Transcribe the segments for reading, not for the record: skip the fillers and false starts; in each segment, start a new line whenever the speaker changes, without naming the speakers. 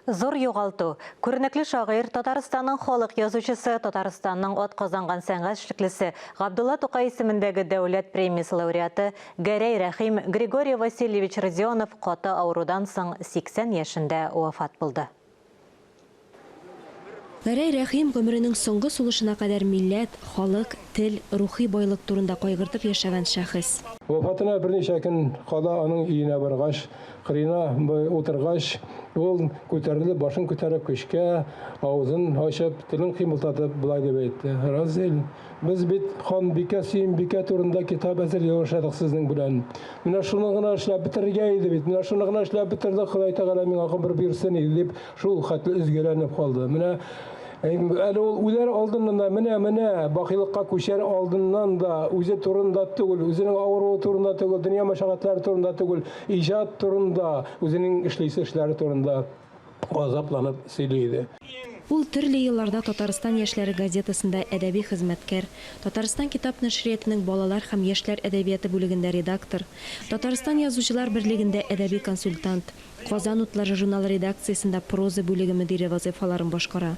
Зур югалту. Күренекле шагыйрь, Татарстанның халык язучысы, Татарстанның атказанган сәнгать эшлеклесе, Габдулла Тукай исемендәге дәүләт премиясе лауреаты Гәрәй Рәхим Григорий Васильевич Родионов каты авырудан соң 80 яшендә вафат булды.
Гәрәй Рәхим гомеренең соңгы сулышына кадәр милләт, халык, тел, рухи байлык турында кайгыртып яшәгән шәхес.
Вафатына берничә көн кала аның өенә баргач, кырыена утыргач, ул күтәрелеп, башын күтәреп, көчкә авызын ачып, телен кыймылдатып болай дип әйтте, Разил, без бит ханбикә Сөембикә турында китап әзерли башладык сезнең белән. Менә шуны гына эшләп бетерергә иде бит, менә шуны гына эшләп бетердек, Ходай Тәгалә миңа гомер бирсен иде, дип, шул хәтле өзгәләнеп калды. Менә әле ул үләр алдыннан да, менә, менә, бакыйлыкка күчәр алдыннан да үзе турында түгел, үзенең авыруы турында түгел, дөнья мәшәкатьләре турында түгел, иҗат турында, үзенең эшлисе эшләре турында газапланып сөйли иде.
Ул төрле елларда Татарстан яшьләре газетасында әдәби хезмәткәр, Татарстан китап нәшриятының балалар һәм яшьләр әдәбияты бүлегендә редактор, Татарстан Язучылар берлегендә әдәби консультант, Казан утлары журналы редакциясендә проза бүлеге мөдире вазыйфаларын башкара.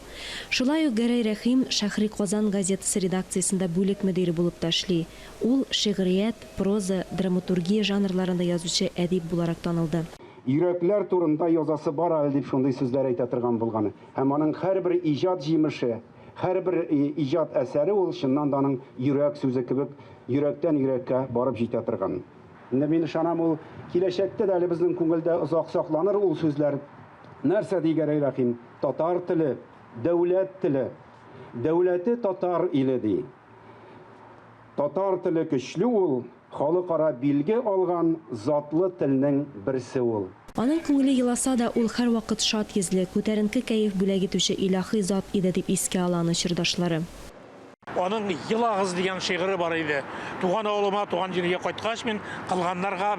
Шулай ук Гәрәй Рәхим Шәһри Казан газетасы редакциясендә бүлек мөдире булып та эшли. Ул шигърият, проза, драматургия жанрларында язучы әдип буларак танылды.
Йөрәкләр турында язасы бар әле, дип шундый сүзләр әйтә торган булган. Һәм аның һәрбер иҗат җимеше, һәрбер иҗат әсәре ул чыннан да аның йөрәк сүзе кебек йөрәктән йөрәккә барып җитә торган. Инде мин ышанам, ул киләчәктә дә әле безнең күңелдә озак сакланыр ул сүзләр. Нәрсә ди Гәрәй Рәхим? Татар теле, дәүләт теле. Дәүләте татар иле ди. Татар теле көчле ул, халыкара билге алган затлы телнең берсе ул.
Аның күңеле еласа да, ул һәрвакыт шат йөзле, күтәренке кәеф бүләк итүче илаһи зат иде, дип искә ала аны чордашлары.
Аның Елагыз дигән шигыре бар иде. Туган авылыма, туган җиргә кайткач, мин кылганнарга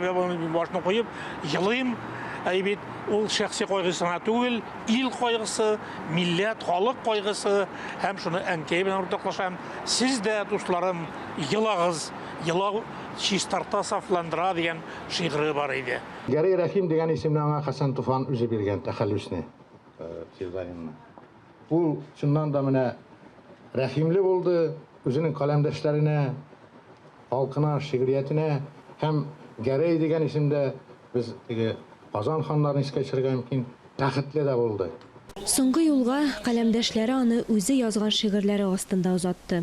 башны куеп елыйм. Әй бит, ул шәхси кайгысы гына түгел, ил кайгысы, милләт, халык кайгысы һәм шуны әнкәй белән уртаклашам. Сез дә, дусларым, елагыз, елау чистарта, сафландыра дигән шигыре бар иде.
Гәрәй Рәхим дигән исемне аңа Хәсән Туфан үзе биргән, тәхәллүсне, псевдонимны. Ул чыннан да менә рәхимле булды үзенең каләмдәшләренә, халкына, шигъриятенә һәм Гәрәй дигән исемдә без теге Казан ханнарын искә төшерергә мөмкин, бәхетле дә булды.
Соңгы юлга каләмдәшләре аны үзе язган шигырьләре астында озатты.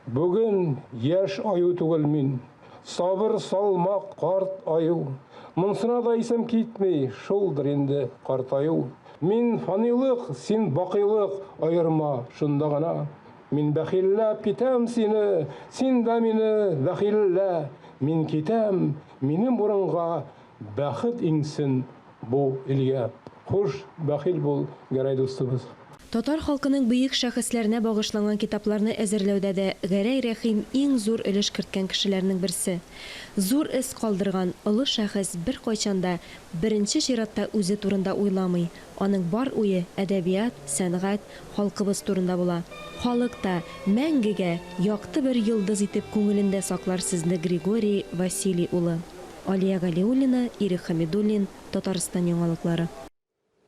Бүген яшь аю түгел мин, сабыр, салмак, карт аю. Монсына да исем китми, шулдыр инде картаю. Мин фанилык, син бакыйлык, аерма шунда гына. Мин бәхилләп китәм сине, син дә мине бәхиллә. Мин китәм, минем урынга бәхет иңсен бу илгә. Хуш, бәхил бул, Гәрәй дустыбыз.
Татар халкының бөек шәхесләренә багышланган китапларны әзерләүдә дә Гәрәй Рәхим иң зур өлеш керткән кешеләрнең берсе. Зур эз калдырган олы шәхес беркайчан да Беренче чиратта үзе турында уйламый, аның бар уе әдәбият, сәнгать, халкыбыз турында була. Халык та, мәңгегә, якты бер йолдыз итеп күңелендә саклар сезне Григорий Василий улы. Алия Галиуллина, Ирек Хәмидуллин, Татарстан яңалыклары.